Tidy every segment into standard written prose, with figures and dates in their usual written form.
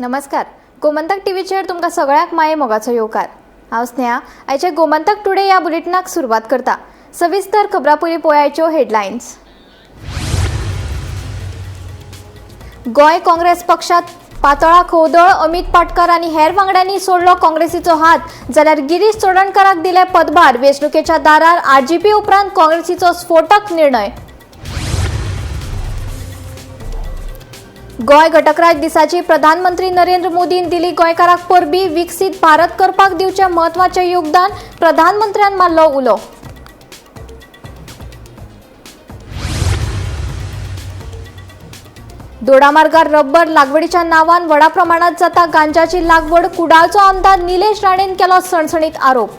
नमस्कार, गोमंतक टीव्हीचेर तुमकां सगळ्यांक माये मोगाचो येवकार. हांव स्नेहा. आयच्या गोमंतक टुडे ह्या बुलेटिनाक सुरवात करता. सविस्तर खबरां पयलीं पळयाच्यो हेडलायन्स. गोंय काँग्रेस पक्षात पातळा खवदळ. अमित पाटकर आनी हेर वांगड्यांनी सोडलो काँग्रेसीचो हात, जाल्यार गिरीश चोडणकराक दिले पदभार. वेंचणुकेच्या दारार आरजीपी उपरांत काँग्रेसीचो स्फोटक निर्णय. गोंय घटकराज दिसाची प्रधानमंत्री नरेंद्र मोदीन दिली गोंयकाराक परबी. विकसीत भारत करपाक दिवचें म्हत्वाचें योगदान, प्रधानमंत्र्यान मारलो उलो. दोडामार्गार रब्बर लागवडीच्या नांवान व्हडा प्रमाणात जाता गांजाची लागवड. कुडाळचो आमदार निलेश राणेन केलो सणसणीत आरोप.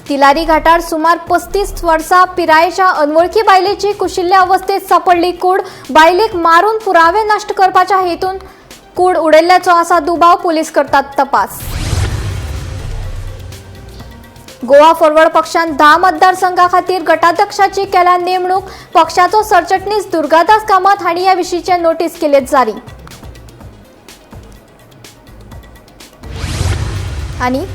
तिलारी घाटार सुमार 35 वर्सां पिरायेच्या अनवळखी बायलेची कुशिल्ल्या अवस्थेत सापडली कूड. बायलेक मारून पुरावे नश्ट करपाच्या हेतून कूड उडयल्ल्याचो आसा दुबाव. पुलीस करतात तपास. गोवा फॉरवर्ड पक्षान 10 मतदारसंघा खातीर गटाध्यक्षाची केल्या नेमणूक. पक्षाचो सरचिटणीस दुर्गादास कामत हांणी ह्या विशींचे नोटीस केले जारी. आनी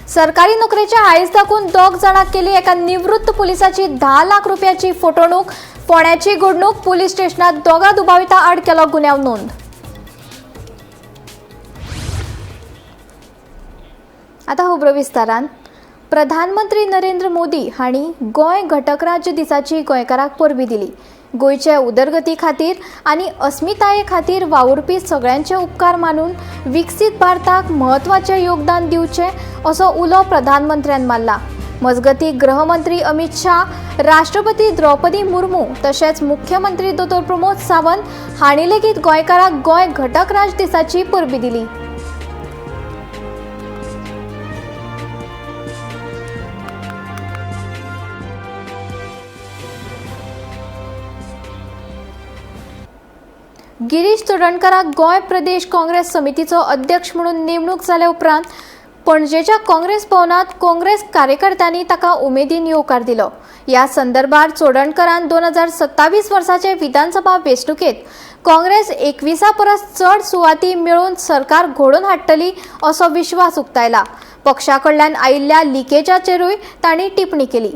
सरकारी नोकरेच्या हायस दाखोवन 2 जाणांक केली एका निवृत्त पुलिसाची 10 लाख रुपयाची फटवणूक. फोंड्याची घडणूक. पुलीस स्टेशनात 2 दुबावितां आड केलो गुन्यांव नोंद. आतां खबरो विस्तारान. प्रधानमंत्री नरेंद्र मोदी हांणी गोंय घटक राज्य दिसाची गोंयकाराक परबी दिली. गोंयचे उदरगती खातीर आनी अस्मिताये खातीर वावुरपी सगळ्यांचे उपकार मानून विकसीत भारताक म्हत्वाचें योगदान दिवचें असो उलो प्रधानमंत्र्यान मारला. मजगतीं गृहमंत्री अमित शाह, राष्ट्रपती द्रौपदी मुर्मू तशेंच मुख्यमंत्री दोतोर प्रमोद सावंत हांणी लेगीत गोंयकाराक गोंय घटक राज्य दिसाची परबी दिली. गिरीश चोडणकराक गोंय प्रदेश काँग्रेस समितीचो अध्यक्ष म्हणून नेमणूक जाल्या उपरांत पणजेच्या काँग्रेस भवनात काँग्रेस कार्यकर्त्यांनी ताका उमेदीन येवकार दिलो. ह्या संदर्भार चोडणकरान 2027 वर्साचे विधानसभा वेंचणुकेत काँग्रेस 21 परस चड सुवाती मेळोवन सरकार घडोवन हाडटली असो विश्वास उक्तायला. पक्षा कडल्यान आयिल्ल्या लिकेजाचेरूय तांणी टिप्पणी केली.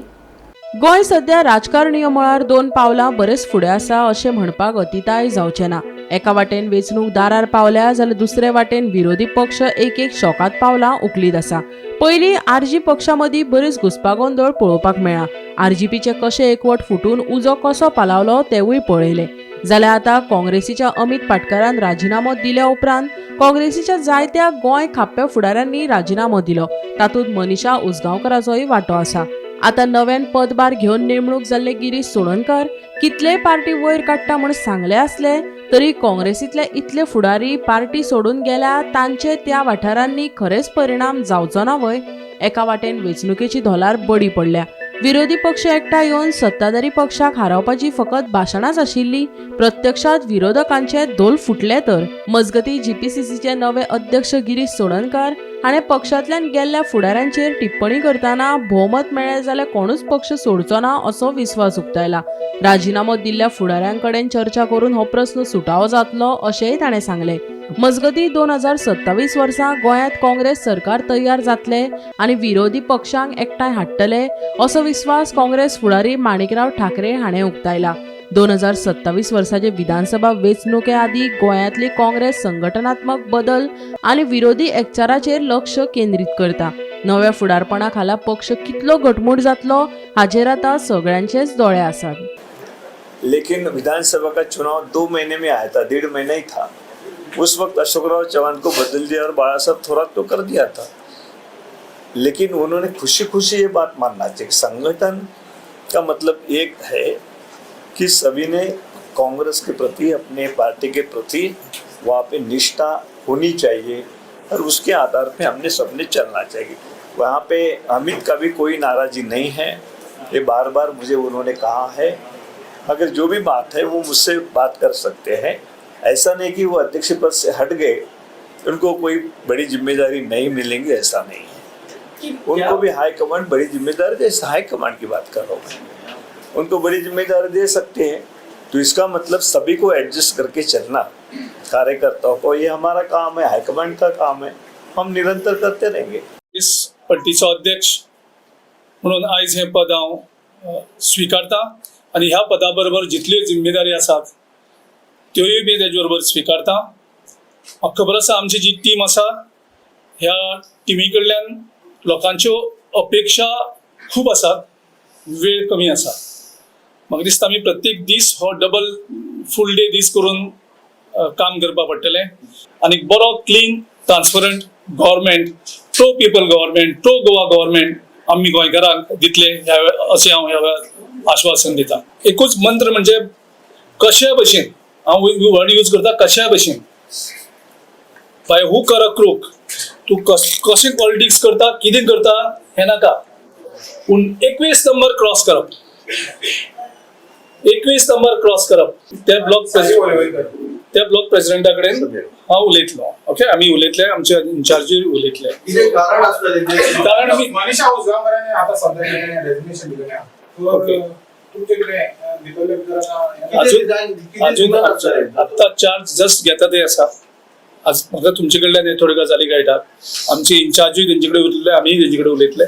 गोंय सध्या राजकारणीय मळार 2 पावलां बरेच फुडें आसा अशें म्हणपाक अतिताय जावचें ना. एका वाटेन वेंचणूक दारार पावल्या जाल्यार दुसरे वाटेन विरोधी पक्ष एक एक शोकात पावलां उखलीत आसा. पयलीं आरजी पक्षा मदीं बरीच घुस्पागोंदळ पळोवपाक मेळ्ळा. आरजीपीचे कशें एकवट फुटून उजो कसो पालावलो तेवूय पळयलें. जाल्यार आतां काँग्रेसीच्या अमित पाटकरान राजिनामो दिल्या उपरांत काँग्रेसीच्या जायत्या गोंय खाप्या फुडाऱ्यांनी राजिनामो दिलो. तातूंत मनीषा उसगांवकराचोय वांटो आसा. आतां नव्यान पदभार घेवन नेमणूक जाल्ले गिरीश चोडणकर कितलेय पार्टी वयर काडटा म्हूण सांगले आसले तरी काँग्रेसींतले इतले फुडारी पार्टी सोडून गेल्या तांचे त्या वाठारांनी खरेंच परिणाम जावचो ना व्हय? एका वाटेन वेंचणुकेची धोलार बडी पडल्या. विरोधी पक्ष एकठांय येवन सत्ताधारी पक्षाक हारोवपाची फकत भाशणांच आशिल्ली, प्रत्यक्षात विरोधकांचे धोल फुटले तर. मजगतीं जीपीसीसीचे नवे अध्यक्ष गिरीश चोडणकर हाणें पक्षांतल्यान गेल्ल्या फुडाऱ्यांचेर टिप्पणी करतना भोवमत मेळ्ळें जाल्यार कोणूच पक्ष सोडचो ना असो विस्वास उक्तायला. राजिनामो दिल्ल्या फुडाऱ्यां कडेन चर्चा करून हो प्रस्न सुटावो जातलो अशेंय ताणें सांगलें. मजगतीं 2027 वर्सा गोंयांत काँग्रेस सरकार तयार जातलें आनी विरोधी पक्षांक एकठांय हाडटले असो विस्वास काँग्रेस फुडारी माणिकराव ठाकरे हाणें उक्तायला. 2027 वर्साचे विधानसभा वेंचणुके आदीं गोंयांतली काँग्रेस संघटनात्मक बदल आनी विरोधी एकचाराचेर लक्ष केंद्रीत करता. नव्या फुडारपणा खाला पक्ष कितलो घटमूट जातलो हाचेर आतां सगळ्यांचेच दोळे आसात. लेकिन विधानसभा का चुनाव 2 महीने में आया था, 1.5 महीना ही था. उस वक्त अशोकराव चव्हाण को बदल दिया और बाला साहब थोरात को कर दिया था. लेकिन उन्होंने खुशी खुशी ये बात मानना चाहिए। संगठन का मतलब एक है कि सभी ने कांग्रेस के प्रति, अपने पार्टी के प्रति वहाँ पे निष्ठा होनी चाहिए और उसके आधार पे हमने सबने चलना चाहिए। वहाँ पे अमित का भी कोई नाराज़गी नहीं है, ये बार बार मुझे उन्होंने कहा है। अगर जो भी बात है वो मुझसे बात कर सकते हैं। ऐसा नहीं कि वो अध्यक्ष पद से हट गए उनको कोई बड़ी जिम्मेदारी नहीं मिलेंगी, ऐसा नहीं है। उनको भी हाई कमांड बड़ी जिम्मेदारी, जैसे हाई कमांड की बात कर रहा हूँ मैं। उनको बड़ी जिम्मेदारी दे सकते हैं। तो इसका मतलब सभी को एडजस्ट करके चलना कार्यकर्ताओं को, ये हमारा काम है, हाईकमांड का काम है, हम निरंतर करते रहेंगे। काँग्रेस पार्टीचो अध्यक्ष म्हणून आयज हें पद हांव स्विकारता आनी ह्या पदा बरोबर जितल्यो जिम्मेदारी आसात त्योय बी तेजे बरोबर स्विकारता। म्हाका खबर आसा आमची जी टीम आसा ह्या टिमी कडल्यान लोकांच्यो अपेक्षा खूब आसात, वेळ कमी आसा। म्हाका दिसता आमी प्रत्येक दीस हो डबल फूल डे दीस करून काम करपाक पडटलें आनी बरो clean transparent government, pro people government, pro Goa government आमी गोंयकारांक दितले ह्या अशें हांव ह्या वेळार आश्वासन दिता। एकूच मंत्र म्हणजे कशेय भशेन, हांव वर्ड यूज करता कशेय भशेन, बाय हूक ऑर अ क्रूक, तूं कशें पॉलिटिक्स करता कितें करता हें नाका, पूण 21 नंबर क्रॉस करप, 21 नंबर क्रॉस करप। त्या ब्लॉक प्रेसिडेंटा कडेन हांव उलयतलो, ओके, आमी उलयतले, आमचे इन्चार्जूय उलयतले। कितें कारण आसतलें तें? कारण आमी मनीषा उसगांवकारांनी आता सध्या रेजिग्नेशन दिलेलें आहा। तर ओके. तुमचे कितें भितरले भितर आतां कितें resign- कितें अजून reason आसतलें? आत्तां चार्ज जस्ट घेता ते आसा। आज म्हाका तुमचे कडल्यान हे थोड्यो गजाली कळटात। आमचे इन्चार्जूय तेंचे कडेन उलयतले, आमीय तेंचे कडेन उलयतले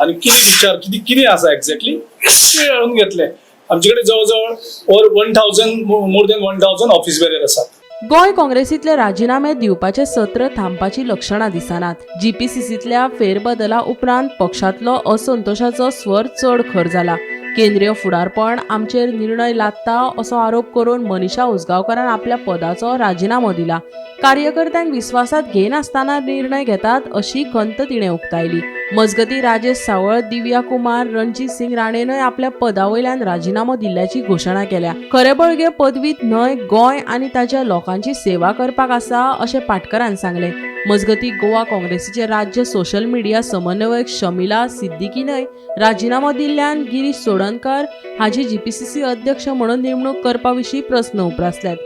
आनी कितें विचार कितें कितें आसा एक्झॅक्टली ते हाडून घेतले। आमचे कडेन जवळ जवळ over 1000 more than 1000 office bearer आसात। गोंय काँग्रेसीतले राजिनामे दिवपाचे सत्र थांबपाची लक्षणां दिसनात। जीपीसीसीतल्या फेरबदला उपरांत पक्षांतलो असंतोशाचो स्वर चड खर जाला। केंद्रीय फुडारपण आमचेर निर्णय लादता असो आरोप करून मनीषा उसगांवकारान आपल्या पदाचो राजिनामो दिला। कार्यकर्त्यांक विस्वासात घेनासतना निर्णय घेतात अशी खंत तिणें उक्तायली। मजगतीं राजेश सावळ, दिव्या कुमार, रणजीत सिंग राणेनय आपल्या पदा वयल्यान राजिनामो दिल्ल्याची घोशणा केल्या। खरें बळगें पदवीत न्हय, गोंय आनी ताच्या लोकांची सेवा करपाक आसा अशें पाटकरान सांगलें। मजगतीं गोवा काँग्रेसीचे राज्य सोशल मिडिया समन्वयक शमिला सिद्दीकीनय राजिनामो दिल्ल्यान गिरीश चोडणकर हाजी जीपीसीसी अध्यक्ष म्हणून नेमणूक करपा विशीं प्रस्न उप्रासल्यात।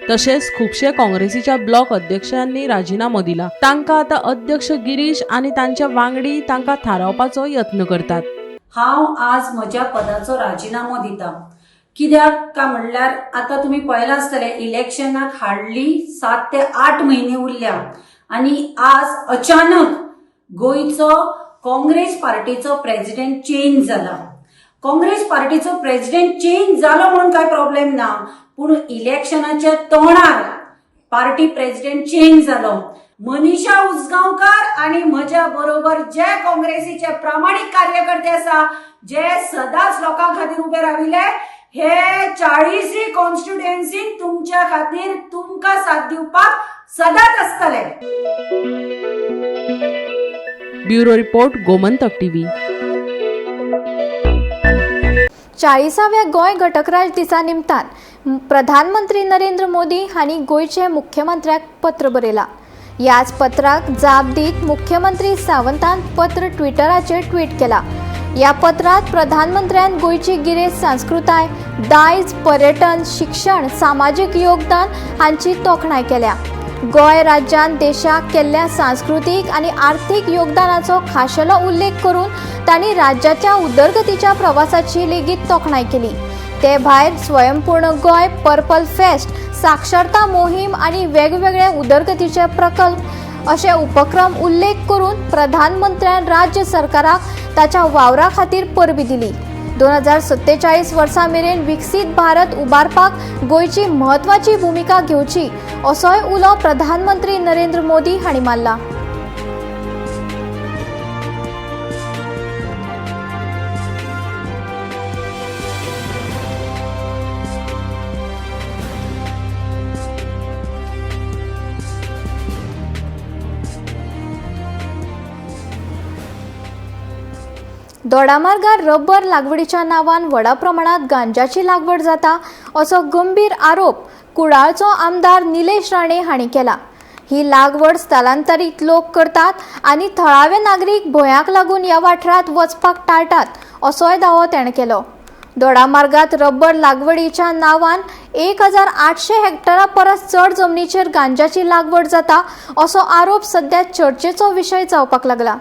तशेंच खुबशे काँग्रेसीच्या ब्लॉक अध्यक्षांनी राजिनामो दिला। तांकां आतां अध्यक्ष गिरीश आनी तांच्या वांगडी तांकां थारावपाचो यत्न करतात। हांव आज म्हज्या पदाचो राजिनामो दिता, कित्याक काय म्हणल्यार आतां तुमी पळयलां आसतलें इलेक्शनाक हार्डली 7 ते 8 म्हयने उरल्या आनी आज अचानक गोंयचो काँग्रेस पार्टीचो प्रेजिडेंट चेंज जाला। काँग्रेस पार्टीचो प्रेजिडेंट चेंज जालो म्हणून कांय प्रॉब्लेम ना, पूण इलेक्शनाच्या तोंडार पार्टी प्रेजिडेंट चेंज जालो। मनीषा उसगांवकार आणि म्हज्या बरोबर जे काँग्रेसीचे प्रामाणीक कार्यकर्ते आसा, जे सदांच लोकां खातीर उबे राविल्ले, हे 40 कॉन्स्टिट्युएन्सीन तुमच्या खातीर तुमकां साथ दिवपाक सदांच आसतले। Bureau report, Gomantak TV. 40व्या Goa घटकराज दिसा निमतान प्रधानमंत्री नरेंद्र मोदी हांणी गोंयचे मुख्यमंत्र्याक पत्र बरयलां। ह्याच पत्राक जाप दीत मुख्यमंत्री सावंतान पत्र ट्विटराचेर ट्वीट केलां। ह्या पत्रांत प्रधानमंत्र्यान गोंयची गिरेस्त संस्कृताय, दायज, पर्यटन, शिक्षण, सामाजीक योगदान हांची तोखणाय केल्या। गोंय राज्यान देशाक केल्ल्या सांस्कृतीक आनी आर्थीक योगदानाचो खाशेलो उल्लेख करून तांणी राज्याच्या उदरगतीच्या प्रवासाची लेगीत तोखणाय केली। ते भायर स्वयंपूर्ण गोंय, पर्पल फेस्ट, साक्षरता मोहीम आनी वेगवेगळे उदरगतीचे प्रकल्प अशे उपक्रम उल्लेख करून प्रधानमंत्र्यान राज्य सरकाराक ताच्या वावरा खातीर परबी दिली। 2047 वर्सा मेरेन विकसीत भारत उबारपाक गोंयची म्हत्वाची भुमिका घेवची असोय उलो प्रधानमंत्री नरेंद्र मोदी हांणी मारला। दोडामार्गार रबर लागवडीच्या नांवान व्हडा प्रमाणात गांजाची लागवड जाता असो गंभीर आरोप कुडाळचो आमदार निलेश राणे हांणी केला। ही लागवड स्थलांतरीत लोक करतात आनी थळावे नागरीक भंयाक लागून ह्या वाठारांत वचपाक टाळटात असोय दावो ताणें केलो। दोडामार्गात रबर लागवडीच्या नांवान 1800 हेक्टरा परस चड जमनीचेर गांजाची लागवड जाता असो आरोप सध्या चर्चेचो विशय जावपाक लागला।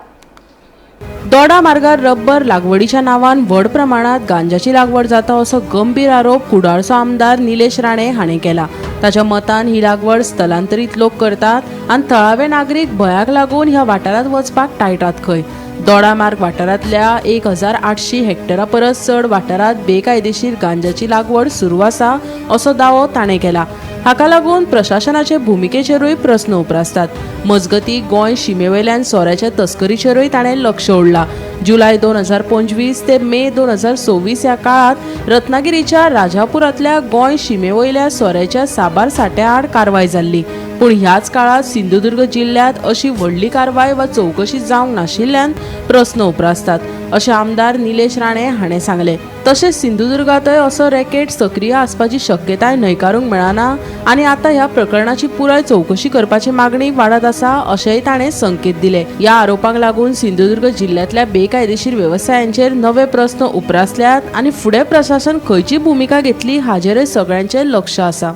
दोडा मार्गार रब्बर लागवडीच्या नांवान व्हड प्रमाणात गांजाची लागवड जाता असो गंभीर आरोप कुडाळचो आमदार निलेश राणे हाणें केला. ताच्या मतान ही लागवड स्थलांतरीत लोक करतात आनी थळावे नागरीक भंयाक लागून ह्या वाठारांत वचपाक टाळटात खंय. दोडा मार्ग वाठारांतल्या 1800 हेक्टरा परस चड वाठारांत बेकायदेशीर गांजाची लागवड सुरू आसा असो दावो ताणें केला. हाका लागून प्रशासनाचे भुमिकेचेरूय प्रस्न उप्रासतात. मजगतीं गोंय शिमेवयल्यान सोऱ्याच्या तस्करीचेरूय ताणें लक्ष ओडलां. जुलय 2025 ते मे 2026 ह्या काळांत रत्नागिरीच्या राजापुरांतल्या गोंय शिमेवयल्या सोऱ्याच्या साबार साठ्या आड कारवाय जाल्ली. पूण ह्याच काळांत सिंधुदुर्ग जिल्ल्यांत अशी व्हडली कारवाय वा चवकशी जावंक नाशिल्ल्यान प्रस्न उप्रासतात अशें आमदार निलेश राणे हाणें सांगलें. तशेंच सिंधुदुर्गांतय असो रॅकेट सक्रीय आसपाची शक्यताय न्हयकारूंक मेळना आनी आतां ह्या प्रकरणाची पुराय चवकशी करपाची मागणी वाडत आसा अशेंय ताणें संकेत दिले. ह्या आरोपांक लागून सिंधुदुर्ग जिल्ल्यांतल्या बेकायदेशीर वेवसायांचेर नवे प्रस्न उप्रासल्यात आनी फुडें प्रशासन खंयची भुमिका घेतली हाचेरय सगळ्यांचें लक्ष आसा.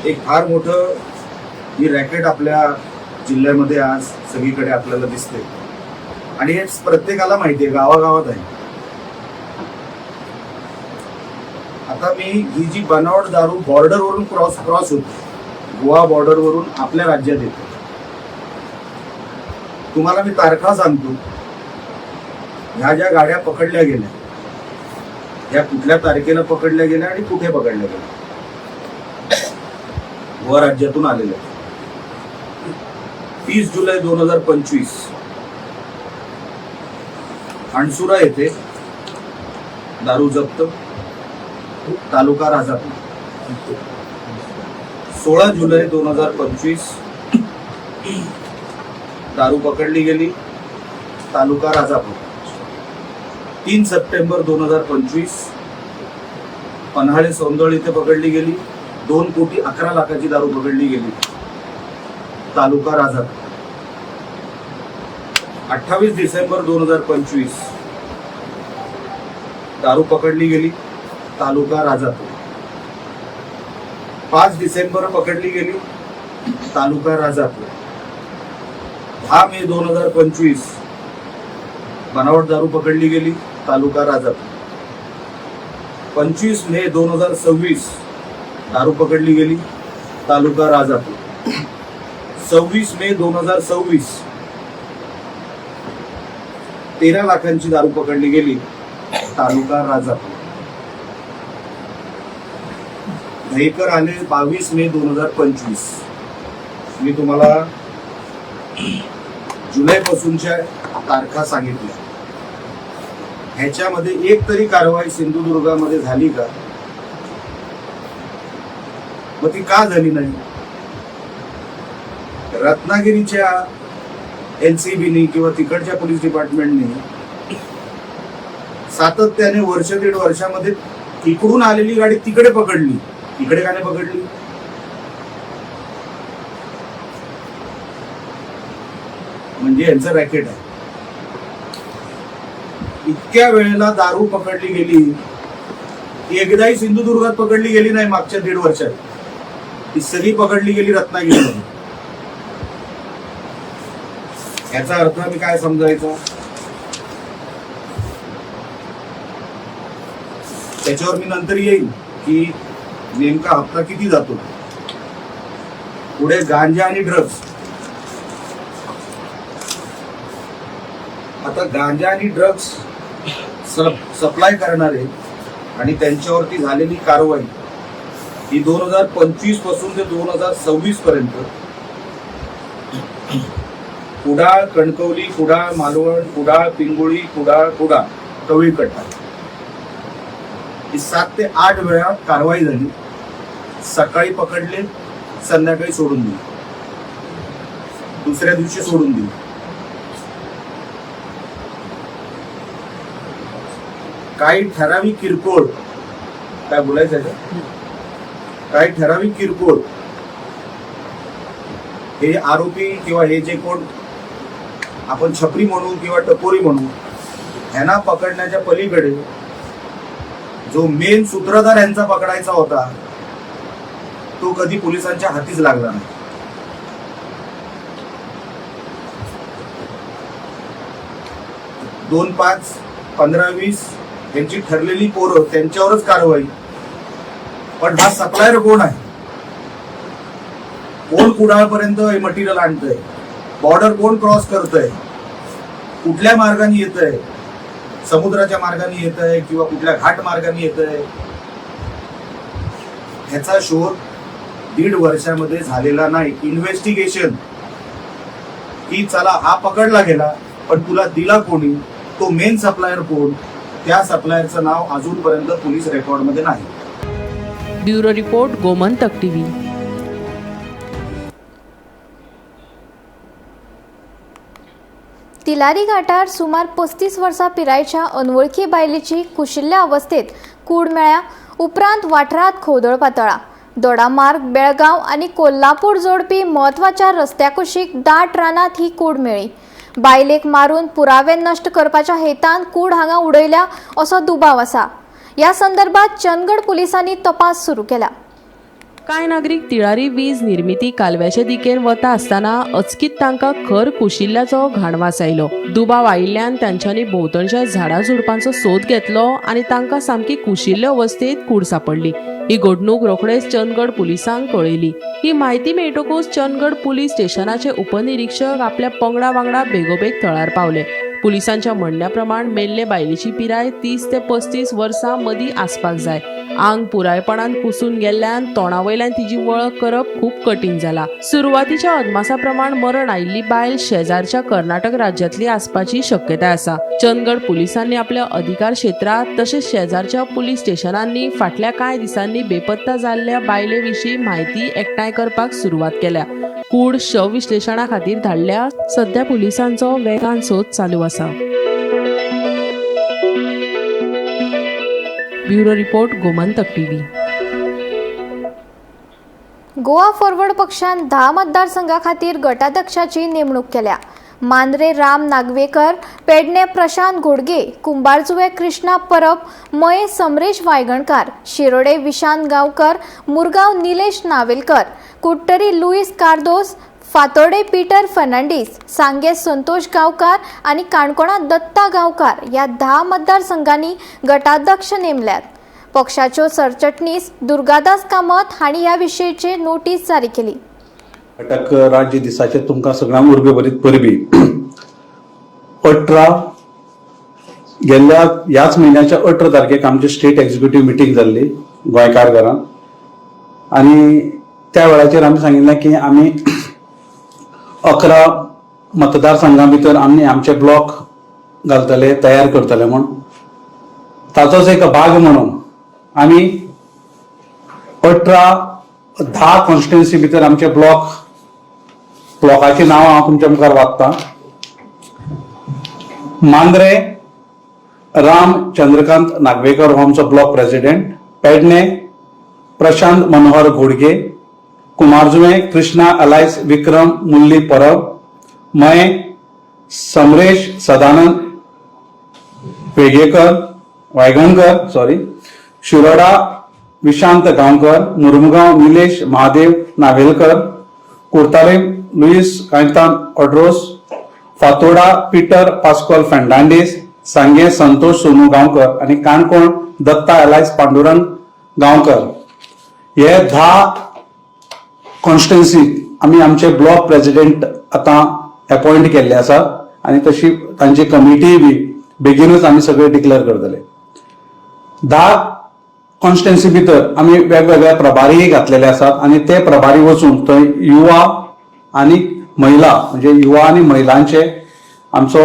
एक फार मोठं ही रॅकेट आपल्या जिल्ह्यामध्ये आज सगळीकडे आपल्याला दिसते आणि हे प्रत्येकाला माहिती आहे, गावागावात आहे. आता मी ही जी बनावट दारू बॉर्डरवरून क्रॉस क्रॉस होते, गोवा बॉर्डरवरून आपल्या राज्यात येते, तुम्हाला मी तारखा सांगतो. ह्या ज्या गाड्या पकडल्या गेल्या ह्या कुठल्या तारखेला पकडल्या गेल्या आणि कुठे पकडल्या गेल्या? गोवा राज्यातून आलेल्या 30 जुलै 2025 अणसुरा येथे दारू जप्त, तालुका राजापूर. 16 जुलै 2025 दारू पकडली गेली, तालुका राजापूर. 3 सप्टेंबर 2025 पन्हाळे सौंदळ इथे पकडली गेली, 2 कोटी 11 लाखाची दारू पकडली गेली, तालुका राजापूर. 28 डिसेंबर 2025 दारू पकडली गेली, तालुका राजापूर. 5 डिसेंबर पकडली गेली, तालुका राजापूर. 10 मे 2025 बनावट दारू पकडली गेली, तालुका राजापूर. 25 मे 2026 दारू पकडली गेली, तालुका राजापूर. 26 मे 2026 13 लाखांची दारू पकडली गेली, तालुका राजापूर. दहीकर आले 22 मे 2025. मी तुम्हाला जुलैपासूनच्या तारखा सांगितल्या. ह्याच्यामध्ये एक तरी कारवाई सिंधुदुर्गामध्ये झाली का? मग ती का झाली नाही? रत्नागिरीच्या एनसीबीनी किंवा तिकडच्या पोलीस डिपार्टमेंटनी सातत्याने वर्ष दीड वर्षामध्ये इकडून आलेली गाडी तिकडे पकडली, इकडे का नाही पकडली? म्हणजे यांचं रॅकेट आहे. इतक्या वेळेला दारू पकडली गेली, एकदाही सिंधुदुर्गात पकडली गेली नाही मागच्या 1.5 वर्षात. ती सगळी पकडली गेली रत्नागिरीमध्ये. याचा अर्थ मी काय समजायचा? त्याच्यावर मी नंतर येईल की नेमका हप्ता किती जातो. पुढे गांजा आणि ड्रग्ज. आता गांजा आणि ड्रग्ज सप्लाय करणारे आणि त्यांच्यावरती झालेली कारवाई ही 2025 पासून ते 2026 पर्यंत कुडाळ, कणकवली, कुडाळ, मालवण, कुडाळ, पिंगुळी, कुडाळ, कुडाळ, कवळीकट्टा ही 7 ते 8 वेळा कारवाई झाली. सकाळी पकडले, संध्याकाळी सोडून दिले, दुसऱ्या दिवशी सोडून दिले. काही ठराविक किरकोळ, काय बोलायचं आहे का? काही ठराविक किरकोळ हे आरोपी किंवा हे जे कोण आपण छपरी म्हणू किंवा टपोरी म्हणू, ह्यांना पकडण्याच्या पलीकडे जो मेन सूत्रधार यांचा पकडायचा होता तो कधी पोलिसांच्या हातीच लागला नाही. 2, 5, 15, 20 यांची ठरलेली पोरं, त्यांच्यावरच कारवाई. पण हा सप्लायर कोण आहे? कोण कुडाळपर्यंत हे मटेरियल आणतंय? बॉर्डर कोण क्रॉस करतंय? कुठल्या मार्गाने येत आहे? समुद्राच्या मार्गाने येत आहे किंवा कुठल्या घाट मार्गाने येत आहे? ह्याचा शोध 1.5 वर्षामध्ये झालेला नाही. इन्व्हेस्टिगेशन की चला हा पकडला गेला, पण तुला दिला कोणी, तो मेन सप्लायर कोण, त्या सप्लायरचं नाव अजूनपर्यंत पोलीस रेकॉर्डमध्ये नाही. Bureau report, Gomantak TV. Tillari घाटार सुमार 35 वर्सां पिरायेच्या अनवळखी बायलेची कुशिल्ल्या अवस्थेत कूड मेळ्ळ्या उपरांत वाठारांत खवदळ पातळ्ळा. दोडामार्ग, बेळगांव आनी कोल्हापूर जोडपी म्हत्वाच्या रस्त्या कुशीक दाट रानांत ही कूड मेळ्ळी. बायलेक मारून पुरावे नश्ट करपाच्या हेतान कूड हांगा उडयल्या असो दुबाव आसा. ह्या संदर्भात चंदगड पुलिसांनी तपास सुरू केला. कांय नागरीक तिळारी वीज निर्मिती कालव्याचे दिकेन वता आसतना अचकीत तांकां खर कुशिल्ल्याचो घाणवास आयलो. दुबाव आयिल्ल्यान तांच्यांनी भोंवतणच्या झाडां झुडपांचो सोद घेतलो आनी तांकां सामकी कुशिल्ले अवस्थेत कूड सांपडली. ही घडणूक रोखडेच चंदगड पुलिसांक कळयली. ही म्हायती मेळटकूच चंदगड पुलीस स्टेशनाचे उपनिरीक्षक आपल्या पंगडा वांगडा बेगोबेग थळार पावले. पुलिसांच्या म्हणण्या प्रमाण मेल्ले बायलेची पिराय 30 ते 35 वर्सां मदीं आसपाक जाय. आंग पुरायपणान कुसून गेल्ल्यान तोंडा वयल्यान तिची वळख करप खूब कठीण जाला. सुरवातीच्या अदमासा प्रमाण मरण आयिल्ली बायल शेजारच्या कर्नाटक राज्यांतली आसपाची शक्यताय आसा. चंदगड पुलिसांनी आपल्या अधिकार क्षेत्रांत तशेंच शेजारच्या पुलीस स्टेशनांनी फाटल्या कांय दिसांनी बेपत्ता जाल्ल्या बायले विशीं म्हायती एकठांय करपाक सुरवात केल्या. कूड शव विश्लेशणा खातीर धाडल्या. सध्या पुलिसांचो वेगान सोद चालू आसा. Bureau report, Gomantak TV. Goa forward पक्षान 10 मतदारसंघा खातीर गटाध्यक्षाची नेमणूक केल्या. मांद्रे राम नागवेकर, पेडणे प्रशांत घोडगे, कुंभारजुवे कृष्णा परब, मये समरेश वायगणकार, शिरोडे विशांत गांवकर, मुरगांव निलेश नावेलकर, कुडटरी लुईस कार्दोस, फातोर्डे पीटर फर्नांडीस, सांगे संतोष गांवकार आनी काणकोणा दत्ता गांवकार ह्या 10 मतदारसंघांनी गटाध्यक्ष नेमल्यात. पक्षाच्यो सरचिटणीस दुर्गादास कामत हांणी ह्या विशींची नोटीस जारी केली. घटक राज्य दिसाचे तुमकां सगळ्यांक उर्बे भरीत परबी. 18 गेल्ल्या ह्याच म्हयन्याच्या 18 तारखेक आमची स्टेट एक्झिक्युटीव मिटींग जाल्ली गोंयकार घरान आनी त्या वेळाचेर आमी सांगिल्लें की आमी 11 मतदारसंघां भितर आमी आमचे ब्लॉक घालतले, तयार करतले म्हूण. ताचोच एक भाग म्हणून आमी 18 10 कॉन्स्टिट्युएन्सी भितर आमचे ब्लॉकाची नांवां हांव तुमच्या मुखार वाचतां. मांद्रे राम चंद्रकांत नागवेकर हो आमचो ब्लॉक प्रेसिडेंट, पेडणे प्रशांत मनोहर घोडगे, कुमारजुवें कृष्णा अलायस विक्रम मुल्ली परब, मये समरेश सदानंद वेगेकर वायगणकर सॉरी, शिरोडा विशांत गांवकर, मुर्मुगांव निलेश महादेव नावेलकर, कुर्ताले लुईस कायतान ऑड्रोस, फातोडा पीटर पास्कॉल फर्नांडीस, सांगे संतोष सोनू गांवकर आनी काणकोण दत्ता एलायस पांडुरंग गांवकर. हे 10 कॉन्स्टिट्युएन्सी आमी आमचे ब्लॉक प्रेसिडेंट आतां अपॉयंट केल्ले आसा आनी तशी तांची कमिटी बी बेगीनूच आमी सगळे डिक्लेअर करतले. 10 कॉन्स्टिट्युएन्सी भितर आमी वेगवेगळे प्रभारीय घातलेले आसात आनी ते प्रभारी वचून थंय युवा आनी महिला, म्हणजे युवा आनी महिलांचे आमचो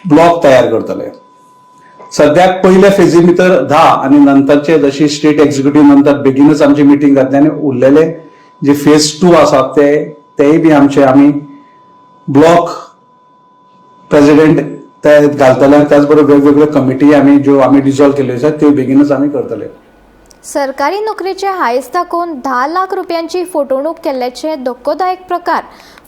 ब्लॉक तयार करतले. सद्याक पयल्या फेजी भितर 10 आनी नंतरचे जशी स्टेट एक्झिक्युटीव नंतर बेगीनच आमची मिटींग जातली आनी उरलेले जे फेज 2 आसात ते तेय बी आमचे आमी ब्लॉक प्रेसिडेंट ते घालतले आनी त्याच बरोबर वेगवेगळ्यो कमिटी आमी ज्यो आमी डिजॉल्व केल्ल्यो आसात त्यो बेगीनच आमी करतले. सरकारी नोकरीचे हायस दाखोवन 10 लाख रुपयांची फटवणूक केल्ल्याचे धक्कोदायक प्रकार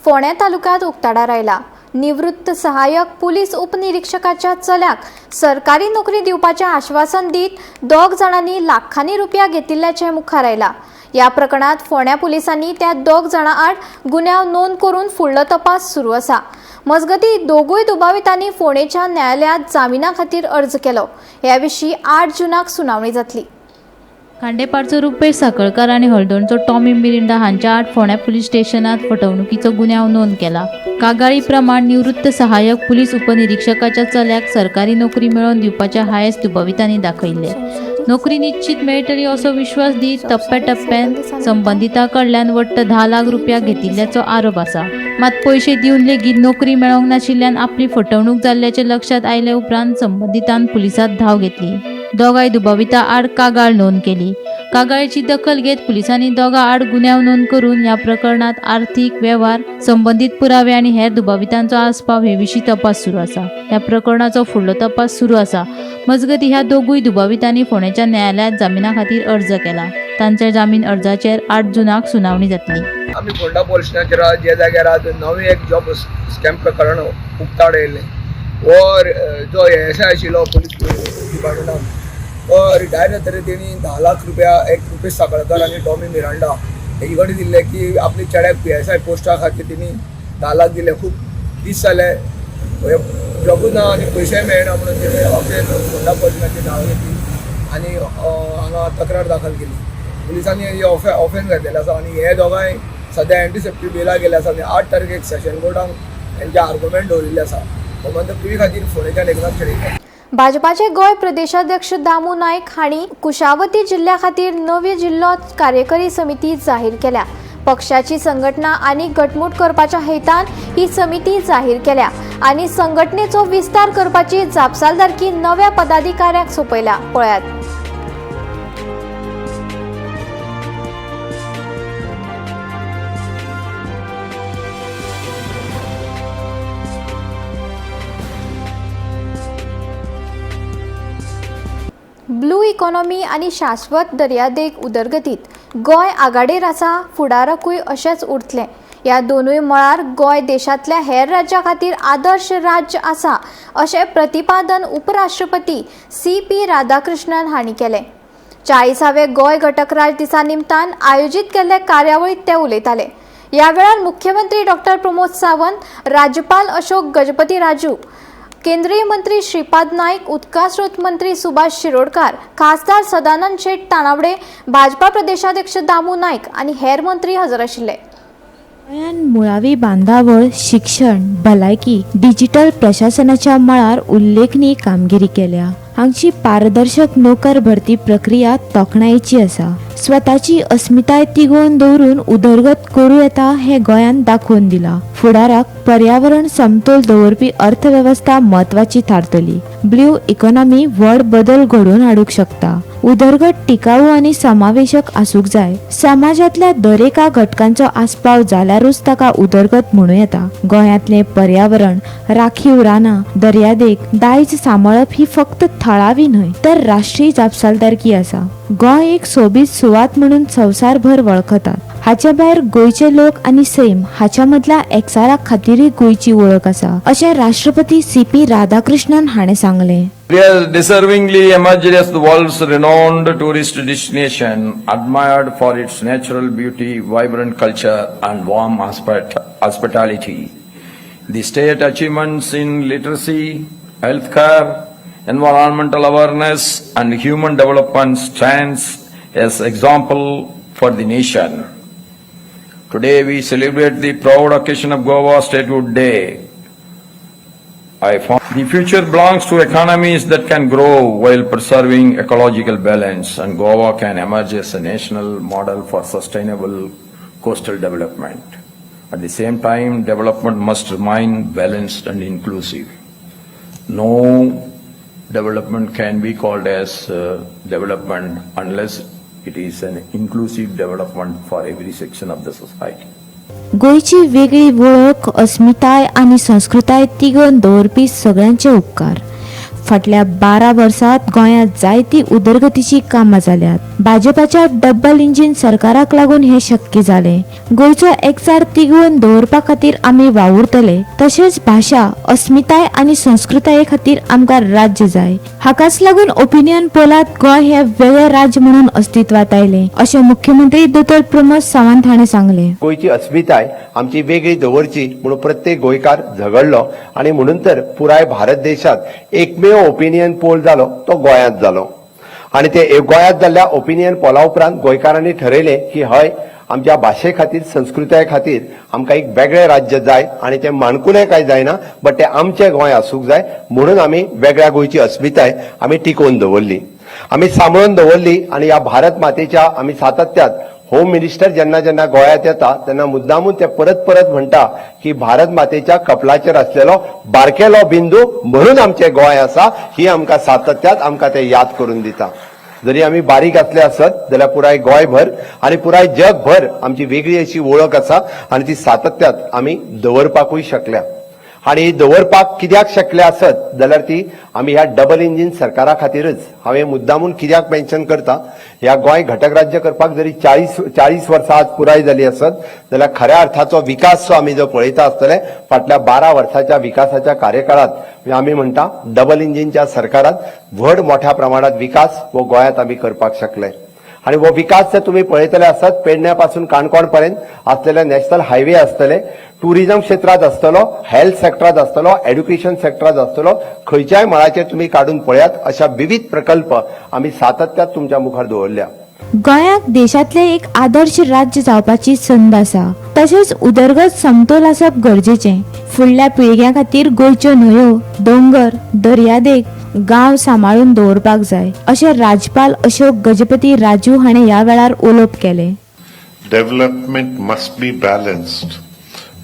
फोंड्या तालुक्यांत उक्ताडार आयला. निवृत्त सहाय्यक पुलीस उपनिरीक्षकाच्या चल्याक सरकारी नोकरी दिवपाचें आश्वासन दीत 2 जाणांनी लाखांनी रुपया घेतिल्ल्याचें मुखार आयला. ह्या प्रकरणात फोंड्या पुलिसांनी त्या दोग जाणां आड गुन्यांव नोंद करून फुडलो तपास सुरू आसा. मजगतीं दोगूय दुबावितांनी फोंडेच्या न्यायालयांत जामिना खातीर अर्ज केलो. ह्या विशीं 8 जूनाक सुनावणी जातली. खांडेपारचो रुपेश साखळकार आनी हळदोणचो टॉमी मिरिंडा हांच्या आड फोंड्या पुलीस स्टेशनात फटवणुकीचो गुन्यांव नोंद केला. कागाळी प्रमाण निवृत्त सहाय्यक पुलीस उपनिरीक्षकाच्या चल्याक सरकारी नोकरी मेळोवन दिवपाचे हायस दुबावितांनी दाखयल्ले. नोकरी निश्चित मेळटली असो विश्वास दीत टप्प्याटप्प्यान संबंदितां कडल्यान वट्ट 10 लाख रुपया घेतिल्ल्याचो आरोप आसा. मात पयशे दिवन लेगीत नोकरी मेळोवंक नाशिल्ल्यान आपली फटवणूक जाल्ल्याचें लक्षांत आयले उपरांत संबंदितान पुलिसांत धांव घेतली. दोगांय दुबावितां आड कागाळ नोंद केली. कागाळीची दखल घेत पुलिसांनी दोगां आड गुन्यांव नोंद करून ह्या प्रकरणात आर्थिक वेव्हार संबंदीत पुरावे आनी हेर दुबावितांचो आस्पाव हे विशीं तपास सुरू आसा. ह्या प्रकरणाचो फुडलो तपास सुरू आसा. मजगतीं ह्या दोगूय दुबावितांनी फोंडेच्या न्यायालयांत जामिना खातीर अर्ज केला. तांच्या जामीन अर्जाचेर 8 जूनाक सुनावणी जातली. आमी फोंडा पोलीस स्टेशनाचेर जे जाग्यार आज नवें एक जॉब स्कॅम प्रकरण उक्ताड येयल्लें. हो जो एस I आशिल्लो पोलीस डिपार्टमेंटान तो रिटायर जातकीर तेणी 10 लाख रुपया एक रुपेश साखळकर आनी टॉमी मिरांडा हेजे कडेन दिल्ले की आपली चेड्याक पी एस I पोस्टा खातीर तेणी 10 लाख दिले. खूब दीस जाले जॉबूच ना आनी पयशेय मेळना म्हणून तेणी अशें फोंडा पोलीस स्टेशनाचेर धांव घेतली आनी हांगा तक्रार दाखल केली. पुलिसांनी हे ऑफेन्स घातलेले आसा आनी हे दोगांय सद्या एंटीसेप्टीक बेला गेले आसा आनी 8 तारखेक सेशन कोर्टान हेंचे आर्गुमेंट दवरिल्ले आसा. गोमंतक टीव्ही खातीर फोंडेच्यान एकनाथ खेडेकर. भाजपाचे गोंय प्रदेशाध्यक्ष दामू नायक हांणी कुशावती जिल्ल्या खातीर नवी जिल्लो कार्यकारी समिती जाहीर केल्या. पक्षाची संघटना आनी घटमूट करपाच्या हेतान ही समिती जाहीर केल्या आनी संघटनेचो विस्तार करपाची जापसालदारकी नव्या पदाधिकाऱ्यांक सोंपयल्या. पळयात. ब्लू इकॉनॉमी आनी शाश्वत दर्यादेग उदरगतीत गोंय आघाडेर आसा, फुडाराकूय अशेंच उरतलें. ह्या दोनूय मळार गोंय देशांतल्या हेर राज्यां खातीर आदर्श राज्य आसा अशें प्रतिपादन उपराष्ट्रपती सी.पी. राधाकृष्णन हांणी केलें. 40व्या गोंय घटक राज्य दिसा निमतान आयोजीत केल्ले कार्यावळींत ते उलयताले. ह्या वेळार मुख्यमंत्री डॉक्टर प्रमोद सावंत, राज्यपाल अशोक गजपती राजू, केंद्रीय मंत्री श्रीपाद नाईक, उदकास्रोत मंत्री सुभाष शिरोडकार, खासदार सदानंद शेट तानावडे, भाजपा प्रदेशाध्यक्ष दामू नाईक आनी हेर मंत्री हजर आशिल्ले. गोंयान मुळावी बांदावळ, शिक्षण, भलायकी, डिजिटल प्रशासनाच्या मळार उल्लेखनीय कामगिरी केल्या. हांगची पारदर्शक नोकर भरती प्रक्रिया तोखणायेची आसा. स्वताची अस्मिताय तिगोवन दवरून उदरगत करूं येता हें गोंयान दाखोवन दिलां. फुडाराक पर्यावरण समतोल दवरपी अर्थवेवस्था म्हत्वाची थारतली. ब्ल्यू इकॉनॉमी व्हड बदल घडोवन हाडूंक शकता. उदरगत टिकाऊ आनी समावेशक आसूंक जाय. समाजांतल्या दरेका घटकांचो आस्पाव जाल्यारूच ताका उदरगत म्हणूं येता. गोंयांतलें पर्यावरण, राखीव रानां, दर्यादेग, दायज सांबाळप ही फक्त थळावी न्हय तर राष्ट्रीय जापसालदारकी आसा. गोंय एक सोबीत सुवात म्हणून संवसारभर वळखतात. हाचे भायर गोंयचे लोक आनी सैम हाच्या मदल्या एकचारा खातीरय गोंयची वळख आसा अशें राष्ट्रपती सी.पी. राधाकृष्णन हाणें सांगलें. It has deservingly emerged as the world's renowned tourist destination, admired for its natural beauty, vibrant culture, and warm hospitality. The state achievements in literacy, healthcare, environmental awareness, and human development stands as example for the nation. Today we celebrate the proud occasion of Goa Statehood Day. I found the future belongs to economies that can grow while preserving ecological balance, and Goa can emerge as a national model for sustainable coastal development. At the same time, development must remain balanced and inclusive. No development can be called as development unless it is an inclusive development for every section of the society. गोंयची वेगळी वळख, अस्मिताय आनी संस्कृताय तिगोवन दवरपी सगळ्यांचे उपकार. फाटल्या 12 वर्सात गोंयांत जायती उदरगतीची कामां जाल्यात. भाजपाच्या डबल इंजीन सरकाराक लागून हें शक्य जालें. गोंयचो एकचार तिगोवन दवरपा खातीर आमी वावुरतले, तशेंच भाशा, अस्मिताय आनी संस्कृताये खातीर आमकां राज्य जाय. हाकाच लागून ओपिनियन पोलांत गोंय हें वेगळें राज्य म्हणून अस्तित्वात आयलें अशें मुख्यमंत्री दोतोर प्रमोद सावंत हाणें सांगलें. गोंयची अस्मिताय आमची वेगळी दवरची म्हणून प्रत्येक गोंयकार झगडलो आनी म्हणून तर पुराय भारत देशात एकमेव ओपिनियन पोल जालो तो गोंयांत जालो. आनी ते गोंयांत जाल्ल्या ओपिनियन पोला उपरांत गोंयकारांनी ठरयलें की हय, आमच्या भाशे खातीर, संस्कृताये खातीर आमकां एक वेगळें राज्य जाय आनी तें माणकुलें काय जायना, बट तें आमचें गोंय आसूंक जाय म्हणून आमी वेगळ्या गोंयची अस्मिताय आमी टिकोवन दवरली, आमी सांबाळून दवरली. आनी ह्या भारत मातेच्या आमी सातत्यात होम मिनिस्टर जेन्ना जेन्ना गोंयांत येता तेन्ना मुद्दामून ते परत परत म्हणटा की भारत मातेच्या कपलाचेर आसलेलो बारकेलो बिंदू म्हणून आमचें गोंय आसा. ही आमकां सातत्यात आमकां ते याद करून दिता. जरी आमी बारीक आसले आसत जाल्यार पुराय गोंयभर आनी पुराय जगभर आमची वेगळी अशी वळख आसा आनी ती सातत्यात आमी दवरपाकूय शकल्या. आनी दवरपाक कित्याक शकले आसत जाल्यार ती आमी ह्या डबल इंजीन सरकारा खातीरच. हांवें मुद्दामून कित्याक मेन्शन करता, ह्या गोंय घटक राज्य करपाक जरी 40 वर्सां आज पुराय जाली आसत जाल्यार खऱ्या अर्थाचो विकास जो आमी जो पळयता आसतले फाटल्या 12 वर्साच्या विकासाच्या कार्यकाळात आमी म्हणटा डबल इंजीनच्या सरकारात व्हड मोठ्या प्रमाणात विकास हो गोंयांत आमी करपाक शकले. आनी हो विकास जर तुमी पळयतले आसत पेडण्या पासून काणकोण पर्यंत आसलेले नॅशनल हायवे आसतले, टुरिझम क्षेत्रांत आसतलो, हेल्थ सेक्टरांत आसतलो, एड्युकेशन सेक्टरांत आसतलो, खंयच्याय मळाचेर तुमी काडून पळयात अशा विविध प्रकल्प आमी सातत्यात तुमच्या मुखार दवरल्या. गोंयाक देशांतलें एक आदर्श राज्य जावपाची संद आसा, तशेंच उदरगत समतोल आसप गरजेचें. फुडल्या पिळग्यां खातीर गोंयच्यो न्हंयो, दोंगर, दर्यादेग, गांव सांबाळून दवरपाक जाय अशें राज्यपाल अशोक गजपती राजू हाणें ह्या वेळार उलोवप केलें. Development must be balanced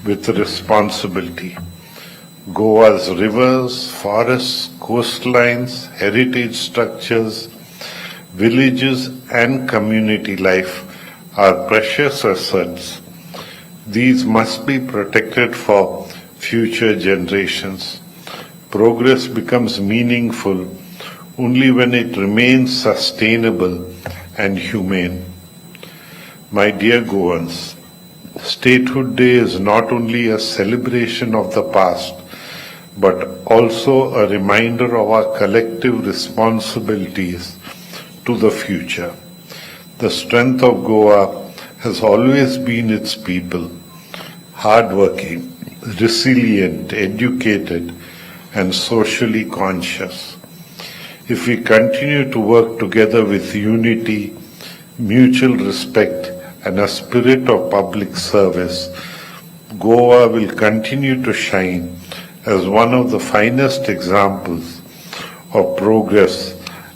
with responsibility. Goa's rivers, forests, coastlines, heritage structures, villages and community life are precious assets. These must be protected for future generations. Progress becomes meaningful only when it remains sustainable and humane. My dear Goans, Statehood Day is not only a celebration of the past, but also a reminder of our collective responsibilities to the future. The strength of Goa has always been its people, hardworking, resilient, educated, and socially conscious. If we continue to work together with unity, mutual respect, and a spirit of public service, Goa will continue to shine as one of the finest examples of progress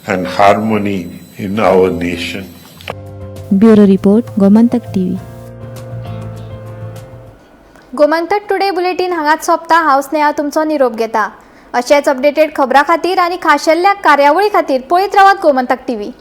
and harmony in our nation. Bureau report, Gomantak TV. Gomantak today bulletin हांगाच सोंपता. हांव स्नेहा तुमचो निरोप घेता. अशेच updated खबरां खातीर आनी खाशेल्ल्या कार्यावळी खातीर पळयत रावात गोमंतक टीव्ही.